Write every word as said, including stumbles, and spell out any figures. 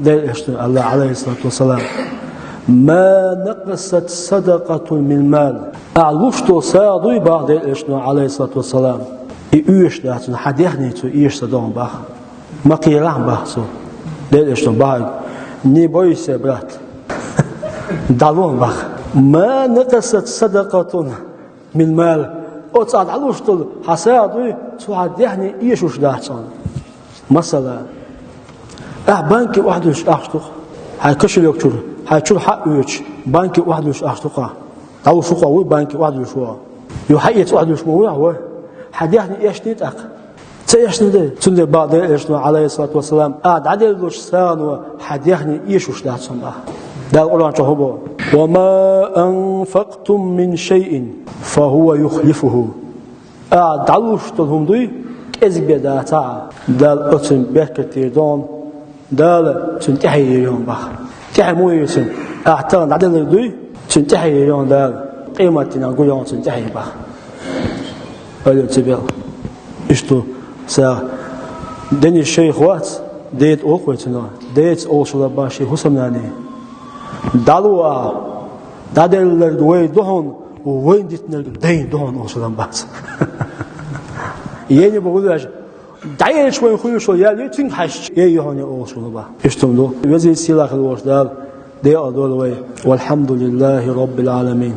Делан элчано аьлла, Ӏалайхиссалату вассалам: «Ма накъасат садакъатун мин мал». Ахь луш долу сагӀа дуй, баха Делан элчано, Ӏалайхиссалату вассалам, и оьшуш дац цунна, хьан дехнийца оьшуш ца догӀу баха. Ма кхерахь баха цо. Делан элчано баха: «Не бойся, брат». ДӀало баха. «Ма накъасат садакъатун мин мал». Оцу ахь дӀалуш долу хьан сагӀа дуй, цо хьан дехний оьшуш дац цунна. Масала, ахь банке охьадуьллуш ахча ду-кх. Хьайн кошелёк чуьра, хьайн чуьра хьаоьцуш, банке охьадуьллуш ахча ду-кх ахь. ДӀалуш ву-кх вуй банке охьадуьллуш ву. Ю хьаэца охьадуьллуш ма вуй ахь ву. Хьан дехний эшний тӀаккха? Ца эшний ду. Цундела баха Делан элчано, Ӏалайхиссалату вассалам, ахь дӀаделлачу сагӀано хьан дехний оьшуш дац цунна баха. Дала Къуръан чохь хӀун боху: «Ва ма анфактум мин шайин, фа хува юхлифуху». Ахь дӀалуш долу хӀума дуй, кӀезиг бен дацахь а, Дала оцунна беркат дийр ду хьуна, Дала цуьнан тӀаьхье йийр ю хьуна баха. ТӀаьхье муха йийр ю цуьнан? Ахь тахана дӀаделларг дуй, цуьнан тӀаьхье йийр ю хьуна Дала. Къематдийнахь гур ю хьуна цуьнан тӀаьхье баха. Ойла йо цу белла. Иштта ду сагӀа. Денис шайх вац, деда олу вай цунах. Деца олуш хилла баха шен хӀусамнанна: «ДӀало ахь, дӀаделларг вай ду хьуна, вайна дитинарг дайна ду хьуна», олуш хилла баха цо. Ена боху вуьш, дӀаелча вайна хуьлуш йолу ял ю, цуьнга хьаьжча, ей ю хьуна олуш хилла баха. Иштта ду. Везачу сийлахь хила волчу Дала декъала дойла вай. Валхьамдулиллахи роббил Ӏаламин.